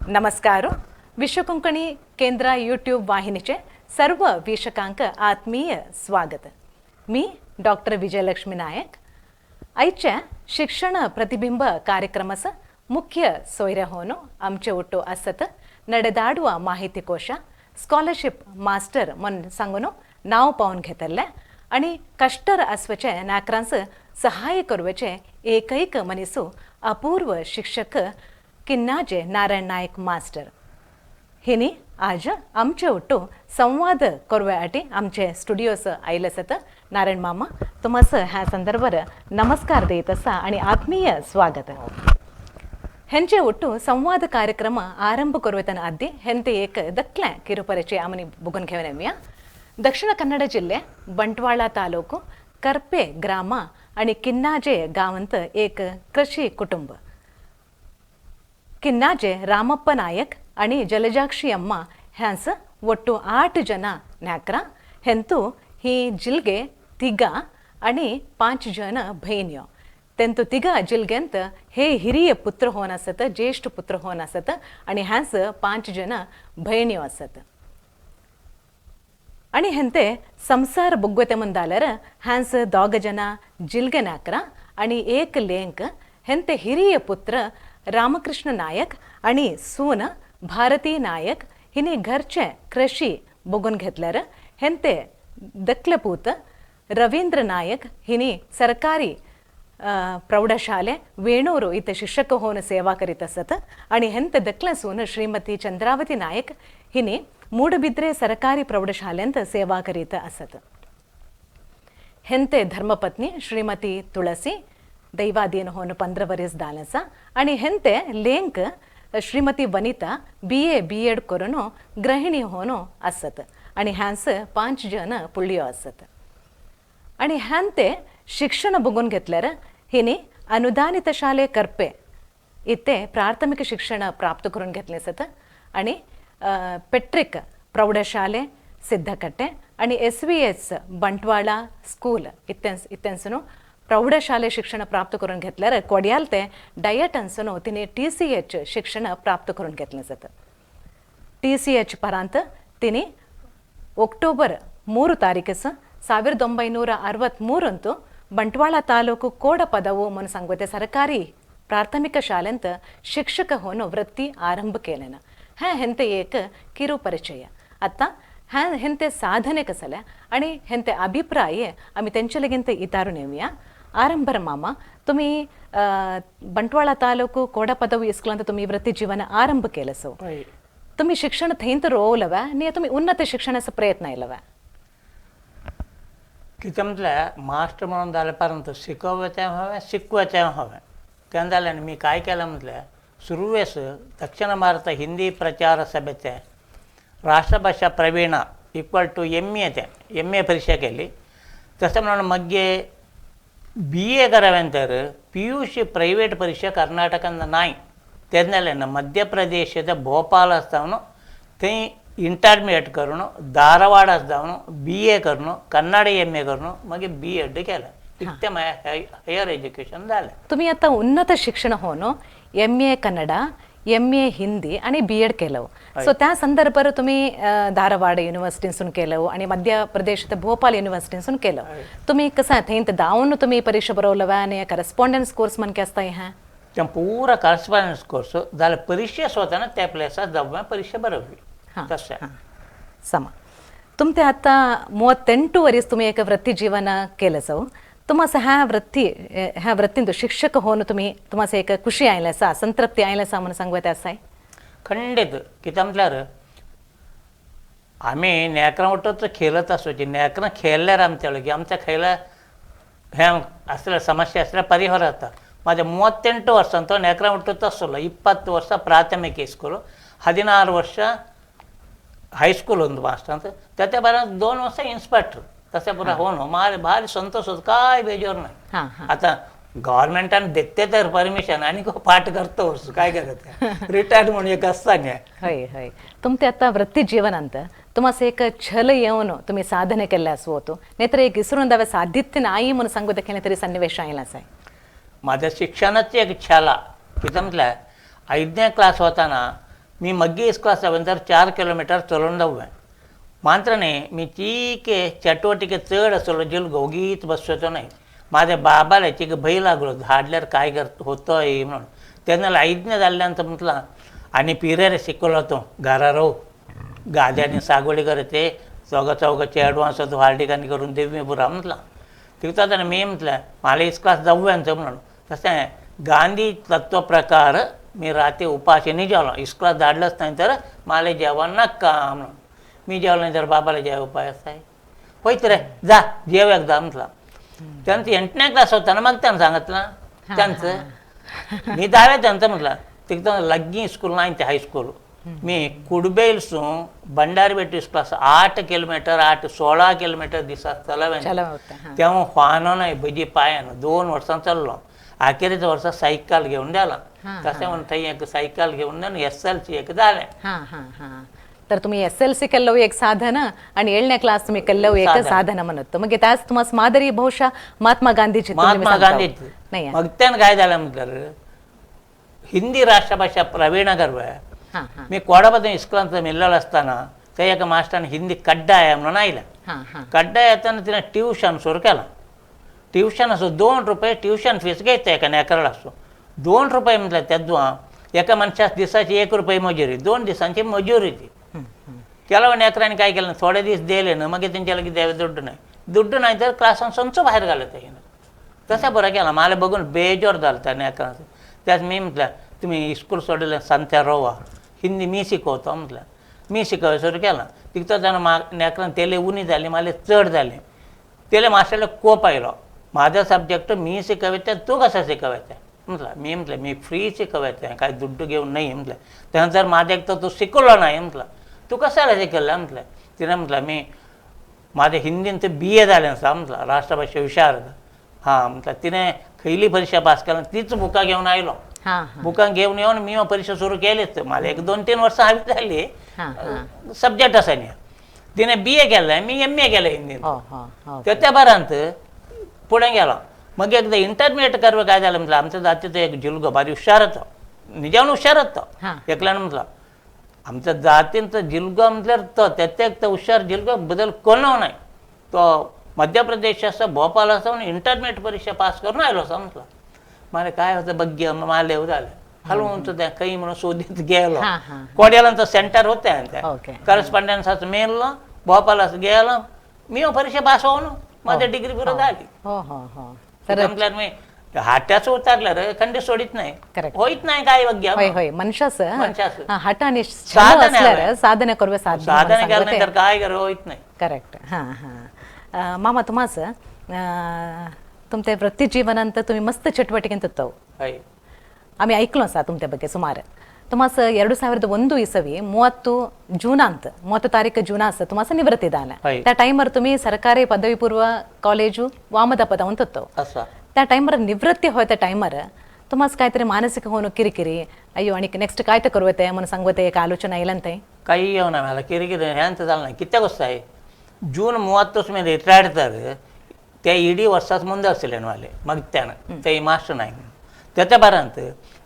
नमस्कार. विश्वकोंकणी केंद्र यूट्यूब वाहिनीचे सर्व वीक्षकांक आत्मीय स्वागत. मी डॉक्टर विजयलक्ष्मी नायक. आयच्या शिक्षण प्रतिबिंब कार्यक्रमाचं मुख्य सोयरे होनो आमचे ಒಟ್ಟು असत ನಡೆದಾಡುವ माहिती कोಶ स्कॉलरशिप मास्टर म्हण सांगून नाव पावन घेतले आणि कष्टर आसवचे नाकरांस सहाय्य करवचे एकैक मनीसू अपूर्व शिक्षक किन्नाजे नारायण नायक मास्टर हिनी आज आमचे ಒಟ್ಟು संवाद करव्यासाठी आमचे स्टुडिओस आयले आसत. नारायण मामा, तुमास ह्या संदर्भार नमस्कार देत आसा आणि आत्मीय स्वागत. हेंचे ಒಟ್ಟು ಸಂವಾದ ಕಾರ್ಯಕ್ರಮ ಆರಂಭ ಕರುವೆತನ ಆದ್ಯ ಹೆಂತೆ ಏಕ ದಕ್ಲೆ ಕಿರುಪರಿಚಯ ಆಮನಿ ಬುಗನ್ घेवनेमिया. ದಕ್ಷಿಣ ಕನ್ನಡ ಜಿಲ್ಲೆ ಬಂಟ್ವಾಳ ತಾಲೂಕು ಕರ್ಪೆ ಗ್ರಾಮ आणि किन्नाजे गांवांत एक कृषी कुटुंब. ಕಿನ್ನಾಜೆ ರಾಮಪ್ಪ ನಾಯಕ್ आणि ಜಲಜಾಕ್ಷಿ ಅಮ್ಮ ಹ್ಯಾನ್ಸ್ ಒಟ್ಟು 8 ಜನ ನ್ಯಾಕ್ರ. ಹೆಂತು ही जिलगे तिगा आणि 5 जण भयण्यो. तेंतु तिगा जिलगेंत हे हिरिय पुत्र होन आसत, ज्येष्ठ पुत्र होन आसत आणि ह्यांस 5 जण भयण्यो आसत. आणि हेंते संसार ಬೊಗ್ಗೊತೆ ಮುಂದಾಲರ ಹ್ಯಾನ್ಸ್ ದೋಗ ಜನ ಜಿಲ್ಗೆ ನಾಕ್ರ आणि एक लेंक. हेंते हिरिय पुत्र रामकृष्ण नायक आणि सून भारती नायक हिने घरचे कृषी बघून घेतल्यार. हेंते दकले पूत रवींद्र नायक हिने सरकारी प्रौढशाಲೆ ವೇಣೂರು ಇತ್ತ ಶಿಕ್ಷಕ ಹೋನ ಸೇವಾ ಕರಿತ असत. आणि हेंते दकले सून श्रीमती चंद्रावती नायक हिने ಮೂಡಬಿದ್ರೆ सरकारी ಪ್ರೌಢಶಾಲೆಂತ ಸೇವಾ ಕರೀತ असत. हेंते धर्मपत्नी श्रीमती तुळसी ದೈವಾಧೀನ ಹೋನು 15 ವರೆಸ್ दालसा. आणि हेंते Lenk Shrimati Vanita B A B Ed करून गृहिणी होनो असत आणि ह्यांस 5 जण पुळ्यो असत. आणि ह्यांते शिक्षण बघून घेतल्यार हिने अनुदानित शाले कर्पे इथे प्राथमिक शिक्षण प्राप्त करून घेतले असत. आणि पेट्रिक प्रौढशाಲೆ ಸಿದ್ದಕಟ್ಟೆ आणि S V S Bantwal school ಇತ್ತೆನ್ಸ್ ಇತ್ತೆನ್ಸನು ಪ್ರೌಢಶಾಲೆ ಶಿಕ್ಷಣ प्राप्त करून घेतल्यार कोडियाल ते डयटन्सನು तिने टी सी एच शिक्षण प्राप्त करून घेतले जातं. टी सी एच परांत तिने ಅಕ್ಟೋಬರ್ 3 ತಾರೀಕಸ್ 1963ರಂತು ಬಂಟ್ವಾಳ ತಾಲೂಕು ಕೋಡಪದವು ಮನು ಸಂಗೋತೆ ಸರ್ಕಾರಿ ಪ್ರಾಥಮಿಕ ಶಾಲೆಂತ ಶಿಕ್ಷಕ ಹೋನು ವೃತ್ತಿ ಆರಂಭ ಕೇಲೆನ. ಹ್ಯಾ ಹೆಂತೆ ಏಕ ಕಿರು ಪರಿಚಯ. आतां ह्या हेंते साधने कसले आणि हेंते अभिप्राय आमी तेंचे लागीं ते इतारून येवया. आरंभर मामा, तुम्ही ಬಂಟ್ವಾಳ ತಾಲೂಕು ಕೋಡಪದವು ಇಸ್ಕೂಲ್ तुम्ही वृत्ती जीवन आरंभ केलं सो तुम्ही शिक्षण थंयत रोवलवे न्ही तुम्ही उन्नत शिक्षणाचा प्रयत्न आयलवे? कितें म्हटल्यार मास्टर म्हणून जालें परंत शिकोवचें हवें, शिकवचें हवें. तेन्ना जालें मी काय केलें म्हटल्यार सुरवेस दक्षिण भारत हिंदी प्रचार सभेचें राष्ट्रभाषा प्रवीण इक्वल टू एम ए तें एम ए परिक्षा केली. तशें म्हणून मागीर बी ए करावें तर पी यू सी प्रैवेट परीक्षा कर्नाटकान नाय. तेन्ना जालें मध्य प्रदेशದ भोपाल आसतावन थंय इंटरमिडिएट करून धारवाड आसतावन बी ए करून कन्नड एम ए करून मागीर बी एड केलें. इतकें म्हाजें हायर एज्युकेशन जालें. तुम्ही आता उन्नत शिक्षण होनो M A Kannada, M A Hindi आणि बी एड केलं. सो त्या संदर्भार तुम्ही धारवाड युनिव्हर्सिटीसून केलं आणि मध्य प्रदेशात भोपाल युनिव्हर्सिटीसून केलं. तुम्ही कसं थंय धांवन तुम्ही परीक्षा बरवलवे आणि करस्पॉन्डन्स कोर्स मनके आसता हें? तें पुरा करस्पॉन्डन्स कोर्स जाल्यार परिक्षा स्वताना त्या प्लेसार जावं परीक्षा बरोवपी तशें. समा तुमते आता 38 वरीस तुम्ही एक वृत्ती जीवन केलं सो तुम्हाला ह्या वृत्ती ह्या वृत्तींत शिक्षक होऊन तुम्ही तुम्हाला एक खुशी आयलें आसा, संतृप्ती आयलें आसा म्हणून सांगू येता आसाय? खंडीत. कित्याक म्हटल्यार आमी नेकरां वटत खेळत आसोची. नेकरां खेळल्यार आमच्या लागीं आमच्या खेळल्या हें आसल्यार समस्या आसल्यार परिहार जाता. माझे 38 ವರ್ಷ ಅಂತ ನೇಕ್ರ ಹುಟ್ಟುತ್ತಾ ಅಸಲ್ಲ. 20 ವರ್ಷ ಪ್ರಾಥಮಿಕ ಸ್ಕೂಲು, 16 ವರ್ಷ हायस्कूल ಒಂದು मास्टर ಅಂತ. त्याच्या बरोबर 2 वर्ष इन्स्पेक्टर. तशें पुरो होऊन मार भारी संतोष होतो, काय बेजोर नाही. हां हां आता गव्हर्मेंटान देते तर परमिशन आणि पाठ करतो, काय करत रिटायर्ड म्हणून एक असता न्ही. हय हय, तुमते आता वृत्ती जीवन ಅಂತ तुम्हाला एक छल येऊन तुम्ही साधने केल्ले आसवतो नाहीतर एक इसरून दावे साधित्य नाही म्हणून सांगू केले तरी सन्निवेश आयला आसाय. माझ्या शिक्षणाची एक छाला कितें म्हटल्यार 5ನೇ क्लास होताना मी मग्गी इस्कॉल आसा तर 4 किलोमीटर चलोवन जावं मात्र न्ही मी चीके चटवटिके चड आसलो जिलगो ओगीच बसचो नाही. माझ्या बाबाला चिक भंय लागलो धाडल्यार काय कर होतोय म्हणून. तेन्ना 5ನೇ जाल्ल्यान म्हटलं आनी पिरेर शिकलो तो घरा राव गाद्यांनी सागवडी करते चौगा चौगा चेडवां आसा तो हार्डिकांनी करून देवी पुरा म्हटलं. तिका ताणें मी म्हटलं मला इस्कॉलास जावं म्हणून. तशें गांधी तत्व प्रकार मी राती उपाशी नाही जेवलो इस्कॉलास धाडलंच नाही तर मला जेवण नका म्हणून. मी जेवलो नाही तर बाबाला जेव उपाय असाय होयत रे जा जेव एकदा म्हटलं. त्यांचं 8ನೇ क्लास होता ना मग त्यानं सांगितलं त्यांचं मी दावे त्यांचं म्हटलं तिथं लग्गी स्कूल नाही ते हायस्कूल मी कुडबेलसून भंडारबेट इस्कॉलास 8 किलोमीटर 8-16 किलोमीटर दिसा चलवें तेव्हा फानो नाही भजी पायान 2 वर्सां चल्लो. अखेरीच्या वर्सा सायकल घेऊन द्याला तशें म्हणून थंय एक सायकल घेऊन द्या SLC एक जालें. तर तुम्ही SLC केल्लव एक साधन आणि 7ನೇ क्लास तुम्ही केल्लव एक साधन म्हणत मग त्याच तुम्हाला मादरी ಬಹುಶಃ महात्मा गांधीजी महात्मा गांधी नाही. मग त्यानं काय झालं म्हटलं हिंदी राष्ट्रभाषा प्रवीण गर्व मी कोडाबद्दल इस्कॉलांत मिल्लल असताना ते एका मास्टरान हिंदी कड्डाय म्हणून आयला. कड्डाय येताना तिने ट्युशन सुरू केला. ट्युशन असो 2 रुपये ट्युशन फीस घेता एका नेकराला असो 2 रुपये म्हटलं त्या एका मनशास दिसाची 1 रुपये मजुरी 2 दिसांची मजुरी ती. ಕೆಲವು नेकरांनी काय केलं थोडे दीस दिले ना मग तेंच्या लागीं द्यावे दुड्डू नाही दुड्डू नाही तर क्लासान संचो भायर घालत हिनं. तशें बरं केलां मला बघून बेजोर जालें त्या नेकरांचो. त्याच मी म्हटलं तुम्ही इस्कूल सोडलें सांत्या रोवा हिंदी मी शिकवतो म्हटलं. मी शिकवय सुरू केलां तितको जाण मा नेकरान तेले उणी जाली माले चड जालें. तेले मास्टरला कोप आयलो माझा सब्जेक्ट मी शिकवते तूं कसं शिकवायचं म्हटलं. मी म्हटलं मी फ्री शिकवायचं काय दुड्डू घेऊन नाही म्हटलं. त्यानंतर माझ्या एक तर तू शिकवलं नाही म्हटलं तू कशाला शिकवलं म्हटलं. तिने म्हटलं मी माझ्या हिंदीन ते BA जालें आसा म्हटलं राष्ट्रभाषा विशारद हां म्हटलं. तिने खयली परीक्षा पास केला तीच बुकां घेवन आयलो. बुकां घेवन येवन मी परीक्षा सुरू केलीच मला एक 2-3 वर्सां हांवें जाली सब्जेक्ट आसा न्ही. तिने BA केलें मी MA केलें हिंदीन. त्या बरांत फुडें गेलो मग एकदा इंटरमिडिएट करवे काय जालें म्हटलं आमच्या जातीचो एक झिलगो बारी हुशार तो निजान हुशार तो एकल्यान म्हटलं आमच्या जातींचो झिलगो म्हटल्यार तो तेक तो हुशार झिलगो बदल कोणो नाही तो मध्य प्रदेश आसा भोपाल आसा म्हणून इंटरमिडिएट परीक्षा पास करून आयलो आसा म्हटलं. मला काय होतं बग्य मालेव जालें हलवून तें खंय म्हणून सोदीत गेलो. कोड्यालांचो सेंटर होतें तें करस्पॉन्डन्साचो मेळ्ळो भोपालास गेलो मी परीक्षा पास होऊन माझ्या डिग्री पुरो जाली. म्हटल्यार मी हाट्याच उतारल्यार खंडी सोडीत नाही होईत नाही काय बग्य होय मनशास हट आणि साधने साधने करूया साधने केलं नाही तर काय करू होईत नाही. करेक्ट. हां हां मामा तुम्हाच तुमच्या वृत्ती जीवनांत तुम्ही मस्त चटवटिकेंत होतो आम्ही ऐकलो आसा तुमच्या ಬಗ್ಗೆ ಸುಮಾರು. तुम्हास 2001 ಇಸವಿ 30 जूनांत 30 तारीख जून आसा तुम्हास निवृत्ती दान. त्या टाइमर तुम्ही सरकारी पदवी पूर्व कॉलेजू वामದ पद होतो. त्या टाइमर निवृत्ती होय त्या टाइमर तुम्हास काहीतरी मानसिक होऊन किरकिरी अय्यो आणि नेक्स्ट काय तर करू म्हणून सांगते एक आलोचना येईल ते काही येऊ ना मला किरकिरी ह्यांचं झालं नाही. कित्याक आहे जून 30 मी रिटायर्ड तर त्या इडी वर्साच मुंद आसले माले मग त्यानं ते मास्टर नाही त्याच्या बारांत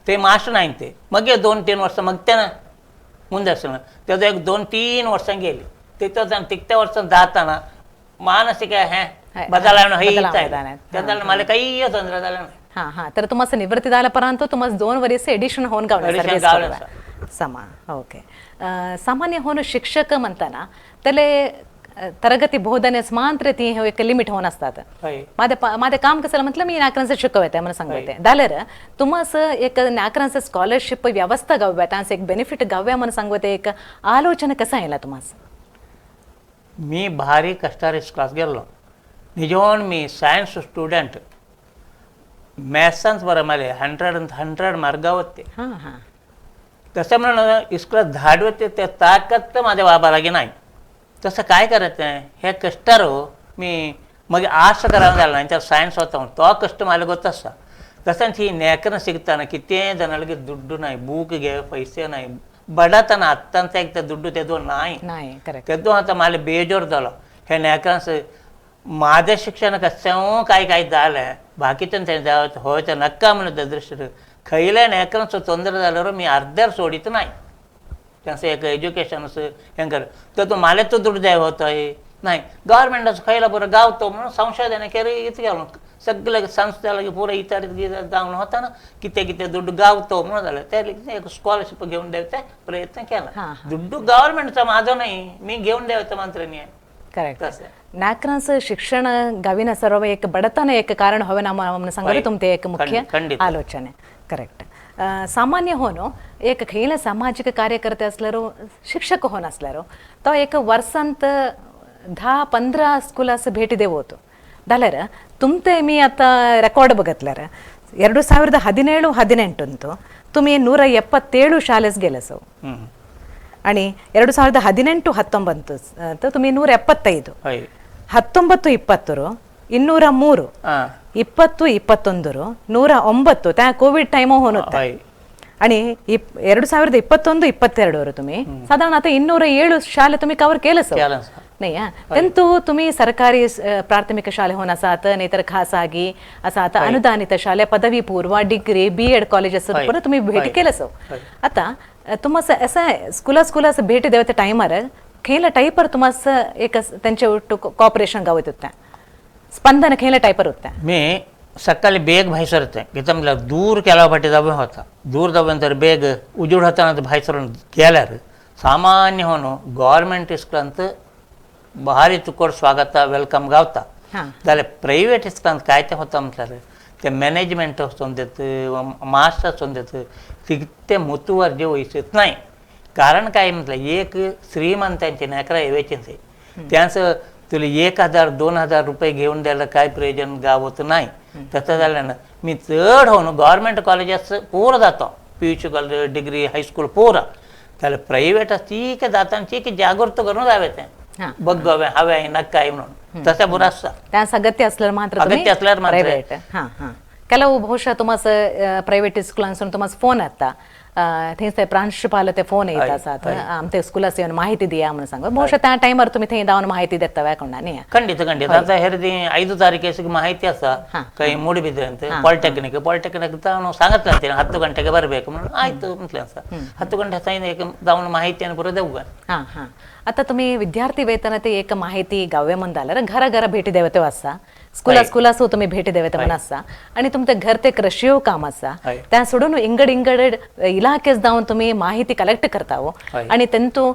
ते मास्टर नाही ते मग 2-3 वर्सां मग त्यानं मुंद आसले त्याचं एक 2-3 वर्सां गेली तिथं तिकत्या वर्सां जाताना मानसिक हे बदलावणं हे त्याला मला काही ತೊಂದರೆ झालं नाही. हां हां तर तुम्हाला निवृत्ती झाल्यापर्यंत तुम्हाला 2 वर्ष एडिशन होऊन गावलं समा. ओके. सामान्य होऊन शिक्षक म्हणताना त्याले ತರಗತಿ ಬೋಧನೆ ಮಾತ್ರ ती एक लिमिट होऊन असतात. माझे काम कसं म्हटलं मी नाकरांचं शिकवते म्हणून सांगते दालर तुम्हास एक नाकरांचं स्कॉलरशिप व्यवस्था गाव्या त्यांचं एक बेनिफिट गाव्या म्हणून सांगते एक आलोचना कसं येला तुम्हास. मी भारी कष्टार क्लास गेलो निजोन मी सायन्स स्टुडंट मॅथ्सांच बरं मला 100 मार्क होते. हां हां तसं म्हणून इस्कुलात धाडवते त्या ताकद तर माझ्या बाबा लागी नाही. तसं काय करायचं आहे हे कष्टार मी मग आर्ट्स करावं झालं नाही तर सायन्स होता तो कष्ट मला ಗೊತ್ತ आसा. तसंच ही नेकरं शिकताना किती जणांना दुड्डू नाही बूक घे पैसे नाही बडतನ ಅತ್ತಂತ एक दुड्डू तेदो नाही तेदो आता मला बेजोर झालो. हे नेकरांस माझ्या शिक्षण कसं काय काय झालं बाकीचं होय तर नक्का म्हणून दृष्टी खयल्या नेकरांचो ತೊಂದರೆ झाल्यावर मी अर्ध्यार सोडित नाही. त्यांचं एक एज्युकेशन हें कर तर मालेचो दुडू जाय होतोय नाही गव्हर्मेंटाचो खंयला बरो गावतो म्हणून संशोधन केले इतकें सगळे संस्था लागीं पुरो इतर जावन वतना कितें कितें दुड्डू गावतो म्हणून जालें ते एक स्कॉलरशीप घेवन देवचे प्रयत्न केला. दुड्डू गव्हर्मेंटचा माझो नाही, मी घेवन देवचो मात्र न्ही. करेक्ट. नाकरांस शिक्षण गाविना सर्व एक बडतन एक कारण होवे ನಮ್ಮ ಸಂಗತಿ तुमते एक मुख्य आलोचನೆ. करेक्ट. सामान्य होनो एक खैला सामाजिक कार्यकर्ते असल्यारो शिक्षक होन असल्यारो तो एक वर्सांत 10-15 स्कूलास भेटी देवतो जाल्यार तुमते मी आता रेकॉर्ड बघितल्यार 2017-18 तुम्ही 177 शालेस गेले सो आणि 2018-19 तुम्ही 175, 19-20 203, 20-21 109 त्या कोविड टाइम होऊन होता आणि 2021-22 तुम्ही साधारण आता 207 शाले तुम्ही कवर केलं सर नाही. तेंतु तुम्ही सरकारी प्राथमिक शाले होऊन असात नाहीतर खासागी असात अनुदानित शाले पदवी पूर्व डिग्री बी एड कॉलेजेस परत तुम्ही भेटी केलं सो. आता तुम्हाला असं स्कुला स्कुलास भेटी देवते टायमार खेळ टायपर तुम्हाला एक त्यांचे कॉपरेशन गावत होता स्पंदन खेळ टायपर होता. मी सकाळी बेग भाई सरते कितें म्हटल्यार दूर केला फाटी जावं होता दूर जावन तर बेग उजूड होता भाई सरून गेल्यार सामान्य होऊन गव्हर्मेंट इस्कुलांत भारी तुकोड स्वागत welcome गावता. जाल्यार प्रायवेट इस्कुलांत काय तें होता म्हटल्यार ते मॅनेजमेंट वचोन देत मास्टर वचोन देत तितके मुतुवर जे वयसत नाही. कारण काय म्हटलं एक श्रीमंतांचे नेकरा येवचे त्यांचं तुला 1000-2000 रुपये घेऊन द्यायला काय प्रयोजन गावत नाही. तसं झाल्यानं मी चड होऊन गव्हर्मेंट कॉलेजास पुरं जातो P U C college degree high school पुरं त्याला प्रायव्हेट ठीक जाताना ठीक जागृत करून जावे ते बघ गोवे हवे नक्का म्हणून तसं बरं असतं. त्यास अगत्य असल्यावर मात्र अगत्य असल्यावर मात्र हां हां ಕೆಲವು ಬಹುಶಃ तुमास प्रायव्हेट स्कुलांसून तुमास फोन येता थंय ते प्रांशुपाल ते फोन येत आसात आमचे स्कुलास येवन माहिती दिया म्हणून सांगू ಬಹುಶಃ त्या टायमार तुमी थंय धांवन माहिती देता वे कोणा न्ही. ಖಂಡಿತ ಖಂಡಿತ आता हेरदी 5 ತಾರೀಕಿಗೆ ಮಾಹಿತಿ ಅಸ ಕೈ ಮೂಡಿಬಿದ್ರೆ ಅಂತ ಪಾಲಿಟೆಕ್ನಿಕ್ ಪಾಲಿಟೆಕ್ನಿಕ್ ತಾನು सांगितलं 10 ಗಂಟೆಗೆ ಬರಬೇಕು म्हणून ಆಯ್ತು म्हटलं असं 10 ಗಂಟೆ जाऊन माहिती पुरं देऊ. हां हां आता तुम्ही विद्यार्थी वेतन ते एक माहिती गावे म्हण जाल्यार घरा घरा भेटी देवते आसा स्कुला स्कुलासो तुम्ही भेटी देवते म्हण आसा आणि तुमचे घर ते कृषीव काम आसा त्या सोडून इंगड इंगड इलाखेस जावन तुम्ही माहिती कलेक्ट करतावो आणि तेंतू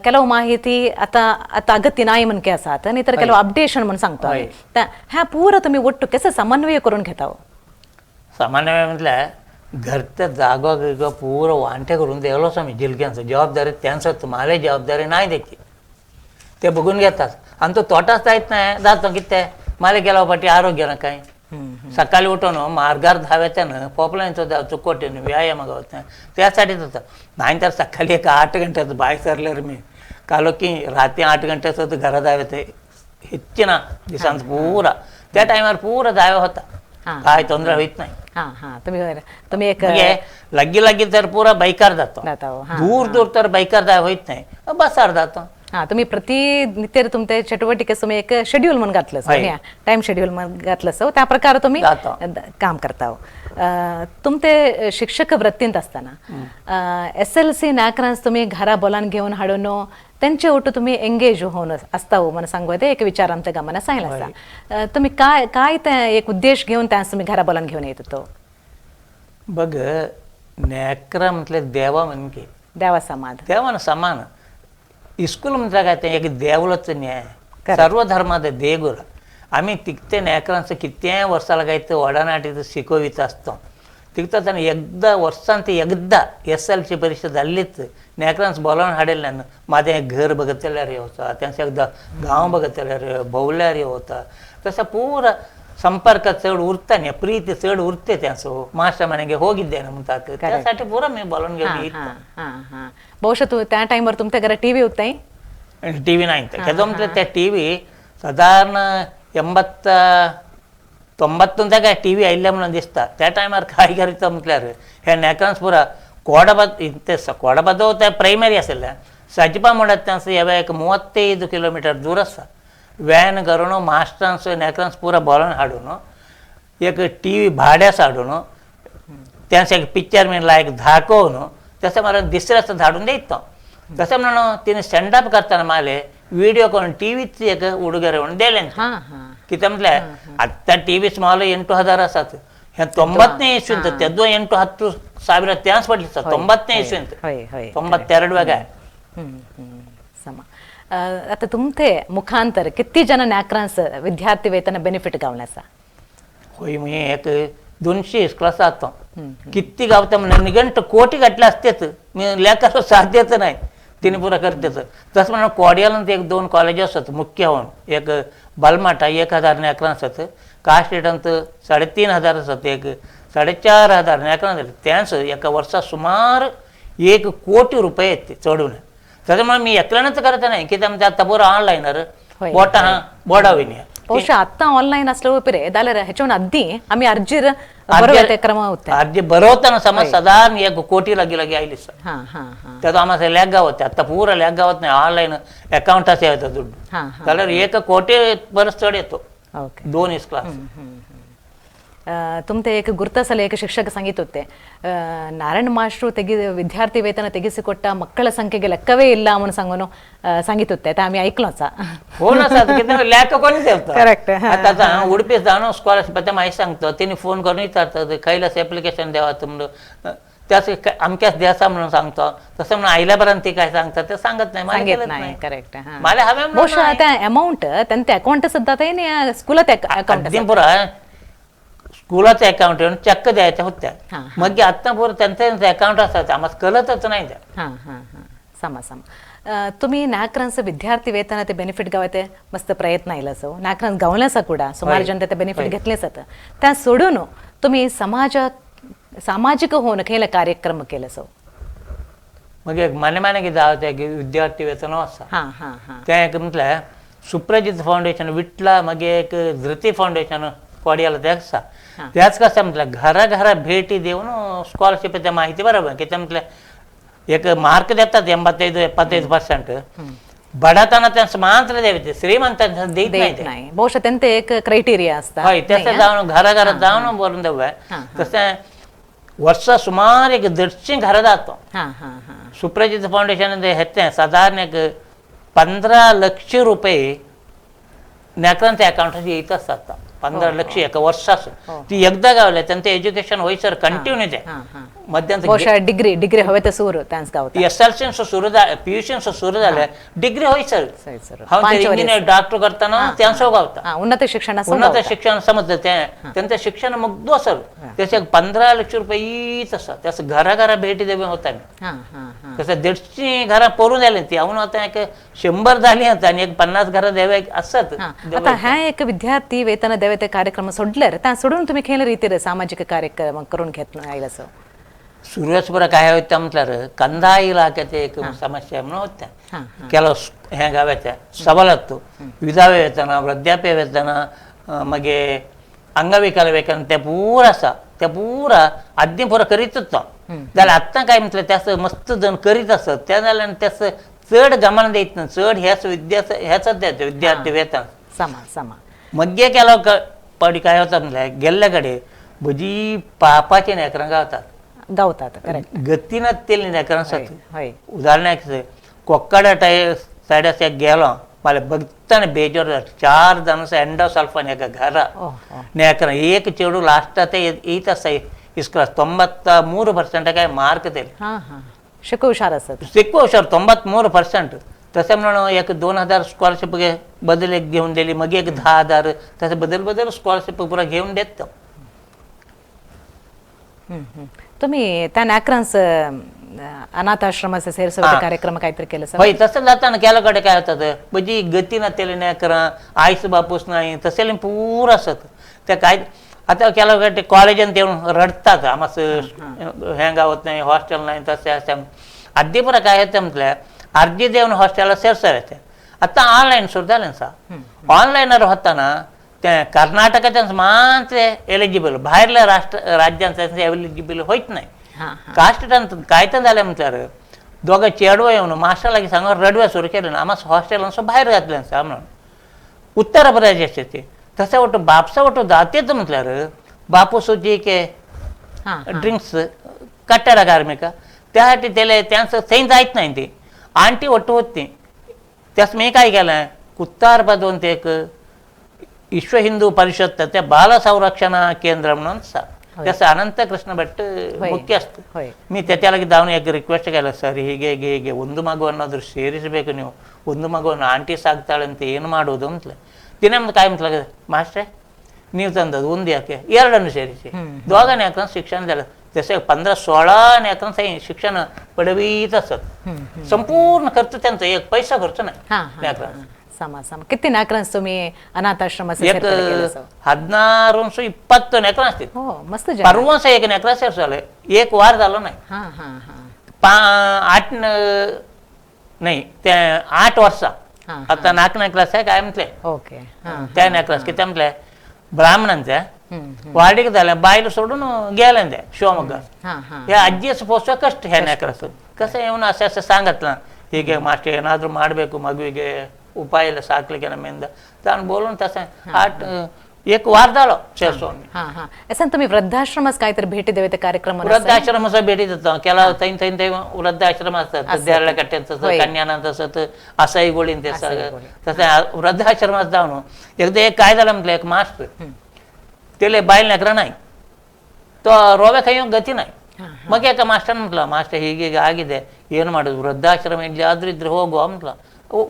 ಕೆಲವು माहिती आता आता अगत्य नाही म्हणके आसात नाही तर ಕೆಲವು अपडेशन म्हणून सांगतो ह्या पुरा तुम्ही ಒಟ್ಟು कसं समन्वय करून घेतावो. सामान्य म्हटल्यार घरच्या जागो बिगो पुरो वांटे करून देवलोच आमी जिलक्यांचो जबाबदारी त्यांचं माले जबाबदारी नाही त्याची ते बघून घेतात आणि तो तोटाच जायत नाही जातो कितें माले गेला फाटी आरोग्य ना काय सकाळी उठून मार्गार धाव्याच्यानं पोपलांचो धावचो कोटेन व्यायाम गावत त्यासाठीच होता. नाही तर सकाळी एक 8 गंट्याचं बाय सरल्यार मी कालो की रात्री 8 गंट्याचं घरा धाव्याचे ಹೆಚ್ಚಿನ दिसांत पुरा त्या टायमार पुरा धाव्या होता काय ತೊಂದರೆ होत नाही. हां हां तुम्ही तुम्ही एक लग्गी लग्गी तर पुरा बाईकार जातो दूर दूर तर बाईकार जाय होत नाही बसार जातो. हां तुम्ही प्रतिनित्य तुमचे चटुवटिके तुम्ही एक शेड्यूल म्हणून घातलं टाइम शेड्यूल म्हणून घातलं सो त्या प्रकारे तुम्ही काम करता. तुमचे शिक्षक वृत्तींत असताना SLC नाकरांस तुम्ही घरा बोलान घेऊन हाडून त्यांचे ओटू तुम्ही एंगेज होऊन असता म्हणून सांगू एक विचार आमच्या गमना सांगला आसा तुम्ही काय काय ते एक उद्देश घेऊन त्यास तुम्ही घरा बोलान घेऊन येत होतो. बघ नेकरा म्हटलं देवा म्हणजे देवा समान देवान समान इस्कूल म्हटलं काय ते एक देवलच न्याय सर्व धर्मात देगुर आम्ही तिकते नेकरांचं किती वर्षाला काय ते वडानाटीचं शिकवित असतो तिकता त्यानं एकदा वर्षांत एकदा SLC परीक्षा झालीच नेकरांस बोलावून हाडेल ना माझं एक घर बघतल्यार होता त्यांचं एकदा गांव बघतल्यार भोवल्यार होता तसं पुरा संपर्क चड उरता नाही प्रीती चड उरते त्यांचं मास्टर मನೆಗೆ ಹೋಗಿದ್ದೇನೆ म्हणतात त्यासाठी पुरा मी बोलावून घेऊन येतो. हां हां ಬಹುಶಃ तू त्या टाइमवर तुमच्या घरात टी व्ही होता? टी व्ही नाही म्हटलं त्या टी व्ही साधारण 89 टी व्ही आयिल्ले म्हणून दिसता त्या टायमार काय करीता म्हटल्यार हे नेकरांस पुरा कोडबा ते कोडबादो ते प्रायमरी आशिल्लें सजपा म्हणत त्यांचं हे एक 35 किलोमीटर दूर आसा व्हॅन करून मास्टरांस नेकरांस पुरा बोलावन हाडून एक टी व्ही भाड्यास हाडून त्यांचं एक पिक्चर मी लायक दाखोवन तशें मारून दुसऱ्याच धाडून दिता. तशें म्हणून तिने स्टँडअप करताना माले व्हिडिओ करून टी व्हीच एक उडुगेरे म्हणून दिलें. कितें म्हटल्यार आतां टी व्ही सुमार 8,000 आसात, हे 90ನೇ ಇಸ್ವಿಂತ ತೆದ್ದು 8-10 ಸಾವಿರ ತ್ಯಾನ್ಸ್ ಪಡ್ಲಿ ಸರ್ 90ನೇ ಇಸ್ವಿಂತ 92 ಸಮ. आता तुमचे मुखांतर किती जण नाकरांस विद्यार्थी वेतन बेनिफिट गावण्याचा? होय, मी एक 200 क्लास आतो किती गावता म्हणजे निघंट कोटी घातले असतेच, मी लेखाचं साध्यच नाही तिने पुरा करतेच. तसं म्हणून कोडियाला एक 2 कॉलेज असत मुख्य होऊन, एक बलमाटा 1,000 नेकरां आसत, कास्टेटांत 3,500 आसत, एक 4,500 नेकरां जाले त्याच एका वर्सा सुमार 1 कोटी रुपये येते चडून. त्याच्यामुळे मी एकल्यानंच करत नाही की आमच्या आता पुरा ऑनलाईनर बोटा बोर्डा वयनी. ಬಹುಶಃ ಅತ್ತ ಆನ್ಲೈನ್ असलं उपरे जाल्यार हेच्यावन अद्दी आमी अर्जीर बरोवते क्रम होते. अर्जी बरोवताना समज साधारण 1 कोटी लागी लागी आयली सर. हां हां हां त्याचा आम्हाला लॅग गावत आता पूरा लॅग गावत नाही, ऑनलाईन अकाउंट असे येतो दुड्डू जाल्यार 1 कोटी परस चड येतो 2 क्लास. तुमते एक ಗುರ್ತಸಲ एक ಶಿಕ್ಷಕ ಸಂಗೀತ होते ನಾರಾಯಣ ಮಾಸ್ಟ್ರು ತೆಗಿ ವಿದ್ಯಾರ್ಥಿ ವೇತನ ತೆಗೆಸಿಕೊಟ್ಟ ಮಕ್ಕಳ ಸಂಖ್ಯೆಗೆ ಲೆಕ್ಕವೇ ಇಲ್ಲ ಅವನು ಸಂಗನು ಸಂಗೀತ होते आम्ही ऐकलोच. हो ना सर, किती लॅक कोणी ठेवतो. करेक्ट. आता आता उडपी जाणं स्कॉलरशिप ते माहिती सांगतो, तिने फोन करून विचारतात कैलास ॲप्लिकेशन द्यावा तुमचं त्याच अमक्याच द्यासा म्हणून सांगतो. तसं म्हणून आयल्यापर्यंत ते काय सांगतात ते सांगत नाही मला सांगत कळत नाही. करेक्ट. मला हवे म्हणून ಬಹುಶಃ नाही. त्या अमाऊंट त्यांचे अकाउंट सुद्धा ते स्कूलात अकाउंट अगदी पुरा स्कूलाचं अकाउंट येऊन चक्क द्यायच्या होत्या, हा, मग आता पुरं त्यांचं त्यांचं अकाउंट असतात, आम्हाला कळतच नाही त्या. हां हां हां समा समा. तुम्ही नाकरांचं विद्यार्थी वेतन ते बेनिफिट गावते मस्त प्रयत्न आयला सो नाकरांस गावल्यासा कुडा सुमार जन ते बेनिफिट घेतले जातं, त्या सोडून तुम्ही समाज सामाजिक होऊन खेळ कार्यक्रम केलं सो? मग एक माने माने जावं एक विद्यार्थी वेतन आसा हां हां हां तें एक म्हटल्यार सुप्रजित फावंडेशन विटला, मागीर एक धृती फावंडेशन कोडियाला ते आसा. त्याच कसं म्हटल्यार घरा घरा भेटी देऊन स्कॉलरशिपाच्या माहिती बरोबर कितें म्हटल्यार एक मार्क देतात 85-75%, बडाताना त्यांचं मात्र द्यावे, श्रीमंतांना देत नाही देत ते. नाही, ಬಹುಶಃ त्यांचे एक क्रायटेरिया असता. हय, तशें जावन घरा घरा जावन बरोवन देवे. तशें वर्सा सुमार एक 150 घरां जाता. हां हां हां सुप्रजित फावंडेशन हेतें सादारण एक 15 लक्ष रुपये नेकरांच्या अकाउंटात येत आसतात, 15 लक्ष एका वर्षास. ती एकदा गावले त्यांचं एज्युकेशन होयसर कंटिन्यू ते हां हां मध्यांतर ಬಹುಶಃ डिग्री डिग्री हवे ते सुरू त्यांच गावता. एस एल सी सुरू जालें, पी यू सी सुरू जालें, डिग्री होयसर सर हांव इंजिनियर डॉक्टर करतना त्यांचो गावता. हां, उन्नत शिक्षण उन्नत शिक्षण समजतं ते त्यांचं शिक्षण मुग्धो असेल त्याचे 15 लक्ष रुपये हीच आसा. त्याचं घरा घरा भेटी देवे होता मी. हां हां हां तसं 150 घरां परून जाले ती हांव आतां एक 100 जाली आतां आनी एक 50 घरां देवे आसत. आता ह्या एक विद्यार्थी वेतन देवे ते कार्यक्रम सोडल्यार त्या सोडून तुम्ही खेळ रीतीर सामाजिक कार्यक्रम करून घेत आयला सो? सुरवेस पुरा काय होता म्हटल्यार कंदाय इलाख्याचे एक समस्या म्हणून होत्या ಕೆಲವು हे गावाच्या ಸವಲತ್ತು विधवा वेतನ, वृद्धाप्य वेतन, मागीर अंगविकल वेतन ते पुरा आसा, ते पुरा आद्दी पुरा करीतच तो. जाल्यार आत्तां काय म्हटल्यार त्यास मस्त जण करीत आसत त्या जाल्यार त्यास चड गमन दीत ना, चड हेच विद्या हेच द्यायचं विद्यार्थी वेतन. समा समा. मग्गे केलो पावटी काय होता म्हटल्यार गेल्ले कडेन म्हजी पापाची नेकरां गावतात. गावतात, करेक्ट. गतीन तेली नेकरां आसात. उदाहरणाक कोक्काडा टाय सायड एक गेलो मला बघताना बेजोर जाता. 4 जाण एंडोसल्फान एका घरा नेकरां, एक चेडू लास्ट ते येत आसा इस्कुला 93% काय मार्क तेले. हां हां शिकू हुशार असत. शिकू हुशार 93%. तशें म्हणून एक 2,000 स्कॉलरशीप बदल एक घेवन दिली, मागीर एक 10,000, तशें बदल बदल स्कॉलरशीप पुरा घेवन देत तो. तुम्ही त्या नाकरांस अनाथाश्रमाचे सेरसोबत कार्यक्रम काहीतरी केलं सर? हय, तसं जाताना केल्या कडेन काय जाता म्हजी गती नातेले नेकरां, आयस बापूस नाही तशें पुरो आसत ते काय आतां केल्या कडेन कॉलेजान येवन रडटात आमकां हें गावत नाही, हॉस्टेल नाही तशें आसा. आद्दी पुरा काय जाता म्हटल्यार अर्जी देवन हॉस्टेला सेरसर आतां ऑनलायन सुरू जालें आसा. ऑनलायनार वतना ते कर्नाटकाच्यान मात्र एलिजिबल, भायल्या राष्ट्र राज्यांत एलिजिबल होयत नाही. कास्ट काय तर जालें म्हटल्यार दोगां चेडवां येवन मास्टर लागीं सांगून रडवे सुरू केलें ना, आमकां हॉस्टेलांचो भायर घातलें आसा म्हणून. उत्तर प्रदेश ते तशें वटू बापसा वटू जातेच म्हटल्यार बापूस जी के ड्रिंक्स कट्टेडा कार्मिक त्या साठी तेले त्यांचं थंय जायत नाही ते. आंटी ಒಟ್ಟು होती त्यास मी काय केलं कुत्तार पदवंत एक विश्व हिंदू परिषद त्या बाल संरक्षणा केंद्र म्हणून त्याचं अनंत कृष्ण भट ಮುಖ್ಯಸ್ಥ. मी त्याच्याಲಾಗಿ ದಾವಣಿ एक ರಿಕ್ವೆಸ್ಟ್ ಕೇಳ ಸರ್ ಹೀಗೆ ಹೀಗೆ ಹೀಗೆ ಒಂದು ಮಗುವನ್ನಾದರೂ ಸೇರಿಸಬೇಕು ನೀವು, ಒಂದು ಮಗುವನ್ನು ಆಂಟಿ ಸಾಕ್ತಾಳಂತೆ ಏನು ಮಾಡೋದು ಅಂತಲೇ ದಿನ ಕಾಯಿ ಅಂತಲಾಗ ಮಾಸ್ಟ್ರೆ ನೀವು ತಂದದ್ದು ಒಂದು ಯಾಕೆ ಎರಡನ್ನು ಸೇರಿಸಿ दोघांनी ಯಾಕಂದ್ರೆ ಶಿಕ್ಷಣ जसे 15-16 नेत्रांचं शिक्षण पडवीत असत, संपूर्ण खर्च त्यांचा, एक पैसा खर्च नाही नेत्रांचा. ಸಮ ಸಮ किती नाकरांस तुम्ही अनाथाश्रम एक 16-20 नेत्रां असतील. हो मस्त. परवांस एक नेत्रा सेरसाले एक वार झालं नाही. 8 नाही ते 8 वर्ष आता नाक नेत्रास आहे काय म्हटले. ओके. त्या नेत्रास किती म्हटले ब्राह्मणांच्या वार्डिक झाल्या बायल सोडून गेल्या त्या शिवमोग्गा. या ಅಜ್ಜಿಯ ಪೋಸುವ ಕಷ್ಟ ह्या ನೆಕ್ರಸ್ कसं येऊन असं असं सांगितलं ಹೀಗೆ ಮಾಸ್ಟರ್ ಏನಾದರೂ ಮಾಡಬೇಕು ಮಗುವಿಗೆ ಉಪಾಯ ಇಲ್ಲ ಸಾಕ್ಲಿಕ್ಕೆ ನಮ್ಮಿಂದ ತಾನು बोलून तसं 8 एक वार झालो ಸೇರ್ಸೋನ್. असं तुम्ही वृद्धाश्रमास काहीतरी भेटी देवे ते कार्यक्रम वृद्धाश्रम असं भेटी देतो ಕೆಲವು ತೈನ್ ತೈನ್ ತೈ वृद्धाश्रम असतात देरळकट्टे कन्यानंद असत असाई ते तसं वृद्धाश्रमात जाऊन एकदा एक काय झालं म्हटलं एक मास्टर त्याला बायल नेकरा नाही तो रोवे खाई गती नाही. मग एका मास्टर म्हटलं मास्टर ಹೀಗೆ ಹೀಗೆ ಆಗಿದೆ ಏನು ಮಾಡೋದು ವೃದ್ಧಾಶ್ರಮ ಇಲ್ಲಿ ಆದ್ರೂ ಇದ್ರೆ ಹೋಗುವ म्हटलं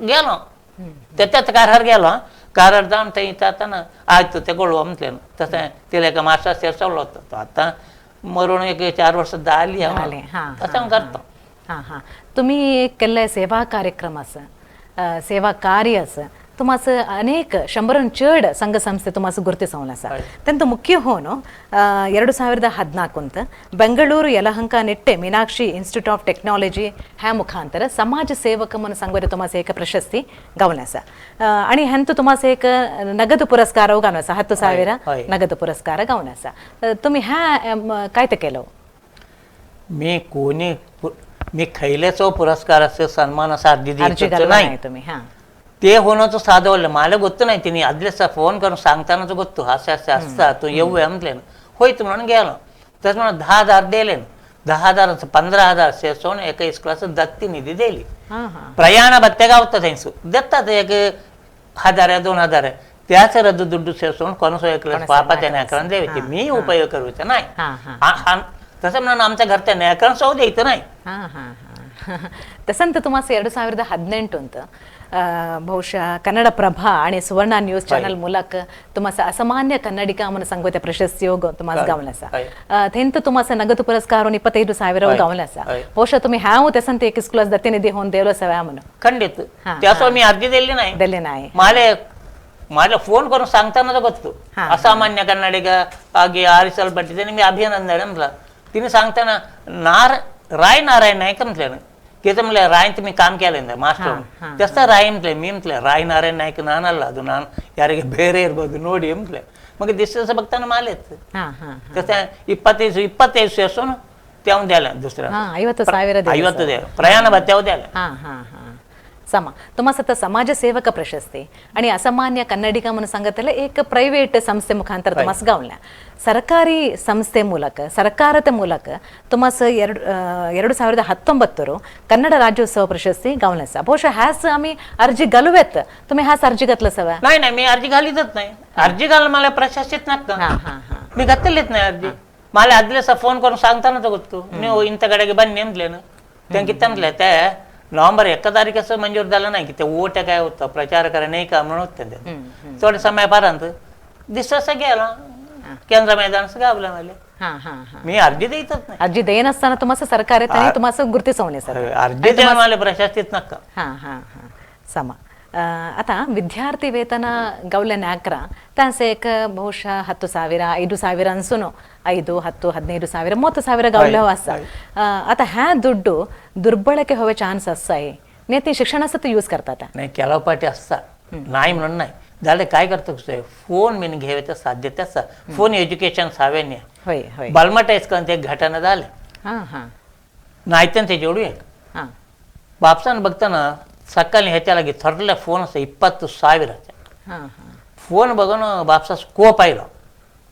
गेलो त्याच्यात कारहार गेलो कारहार जाऊन ते जाताना ಆಯ್ತು ತಗೊಳ್ಳುವ म्हटलं तसं त्याला एका मास्टर ಸೇರ್ಸवलं होतं तो आता मरून एक 4 वर्ष झाली तसं करतो. हां हां तुम्ही केल्ले सेवा कार्यक्रम असं सेवा कार्य असं तुम्हास अनेक 100 चड संघ संस्थे तुम्हास ಗುರುತಿಸೋಣ ಸರ್. ತಂತ ಮುಖ್ಯ ಹೋನು 2014 Bengaluru Yelahanka Nitte Meenakshi institute of technology ह्या मुखांतर समाज सेवक म्हणून सांगवर तुम्हास एक प्रशस्ती गावला सा आणि ह्यांत तुम्हास एक नगद पुरस्कार गावला सा 10,000 नगद पुरस्कार गावला सा. तुम्ही ह्या काय ते केलं? मी कोणी मी खैल्याचो पुरस्काराचे सन्मानाचा अर्जी नाही तुम्ही. हां ते होण्याचं साधवलं मला ಗೊತ್ತು नाही तिने आदलेचा फोन करून सांगतानाच ಗೊತ್ತು असे असे असता तू येऊया म्हटले होय म्हणून गेलो तसं म्हणून 10,000 दिले 10,000 15,000 सेरसोन एका इस्कुलाचं दत्ती निधी दिली. प्रयाण भत्ते गावतात थंयसू देतात एक 1,000 2,000 त्याच रद्द दुड्डू सेरसोन कोणसो एक पापाच्या नेकरान द्यायचे मी उपयोग करूचा नाही तसं म्हणून आमच्या घरच्या नेकरान सौ द्यायचं नाही. तसं तुम्हाला 2018 ಅಂತ ಬಹುಶಃ ಕನ್ನಡ ಪ್ರಭಾ आणि ಸುವರ್ಣ ನ್ಯೂಸ್ ಚಾನಲ್ ಮೂಲಕ तुम्हाला असामान्य ಕನ್ನಡಿಗ म्हणून सांगते प्रशस्ती तुम्हाला गावला सा थेंत तुम्हाला नगद पुरस्कार 25,000 गावला सा. ಬಹುಶಃ तुम्ही ह्या तसं एक स्कूलास दत्तनिधी होऊन देवलं सव्या म्हणून खंडित त्यासो मी अर्जी दिली नाही दिली नाही. मला मला फोन करून सांगताना ಗೊತ್ತು असामान्य ಕನ್ನಡಿಗ ಆಗಿ ಆರಿಸಲ್ಪಟ್ಟಿದೆ ನಿಮಗೆ अभिनंदन म्हटलं तिने सांगताना राय नारायण नाईक म्हटलं की म्हणलं राय मी काम केलं ಮಾಸ್ಟರ್ ಜಾಸ್ತಿ ರಾಯ್ म्हटले मी म्हटलं ರಾಯ್ ನಾರಾಯಣ್ ನಾಯ್ಕ ನಾನಲ್ಲ ಅದು ನಾನು ಯಾರಿಗೆ ಬೇರೆ ಇರ್ಬೋದು ನೋಡಿ म्हटलं. मग दिसतं बघताना माल येत तसं 25 सेरसोन तेव्हा द्यायला दुसऱ्या 50,000 50 प्रयाण भत्त्यावर द्यायला. हां हां हां ಸಮ तुम्हाला समाज सेवक प्रशस्ती आणि असामान्य ಕನ್ನಡಿಗ म्हणून सांगतले एक ಪ್ರೈವೇಟ್ ಸಂಸ್ಥೆ ಮುಖಾಂತರ तुम्हाला गावला ಸರ್ಕಾರಿ ಸಂಸ್ಥೆ ಮೂಲಕ ಸರ್ಕಾರದ ಮೂಲಕ तुम्हाला 2019 ಕನ್ನಡ ರಾಜ್ಯೋತ್ಸವ ಪ್ರಶಸ್ತಿ गावला सा. ಬಹುಶಃ ह्यास आम्ही अर्जी घालूयात तुम्ही ह्यास अर्जी घातलं सवा? नाही नाही मी अर्जी घालीतच नाही. अर्जी घाल मला प्रशासित नका मी घातलेच नाही अर्जी. मला आदलेसा फोन करून सांगताना ಗೊತ್ತು ನೀವು ಇಂಥ ಕಡೆಗೆ ಬನ್ನಿ म्हटले त्या किती म्हटलं त्या नोव्हेंबर 1 तारीख मंजूर झालं नाही की ते ओट काय होतं प्रचार करा नाही का म्हणून होतं थोड्या समयापर्यंत दिसतं गेला केंद्र मैदान गावलं मला. मी अर्जी देतच नाही. अर्जी देनसताना तुम्हाला सरकार तुम्हाला गुरुतिसवणे सर अर्जी द्या मला प्रशासित नका. हां हां हां समा आता विद्यार्थी ವೇತನ ಗೌಲ ನಾಕ್ರ ತಾನ್ಸೆ एक ಬಹುಶಃ 10,000 5,000 ಅನ್ಸುನು 5, 10, 15,000 30,000 गावलं असा. आता ह्या दुड्डू दुर्बळके होवे चान्स असाय नाही ते शिक्षणासाठी यूज करतात नाही ಕೆಲವು पाटी असतात नाही म्हणून नाही झाले काय करतो फोन मी घेवायचा साध्यता असता फोन एज्युकेशन सावेन्य होय होय बलमट एक घटना झाले हां हां नाही ते जोडू एक हां बापसान बघताना सकाळी ह्याच्या लागी थरल्या फोन असं 20,000 फोन बघून बापसा कोप आयलो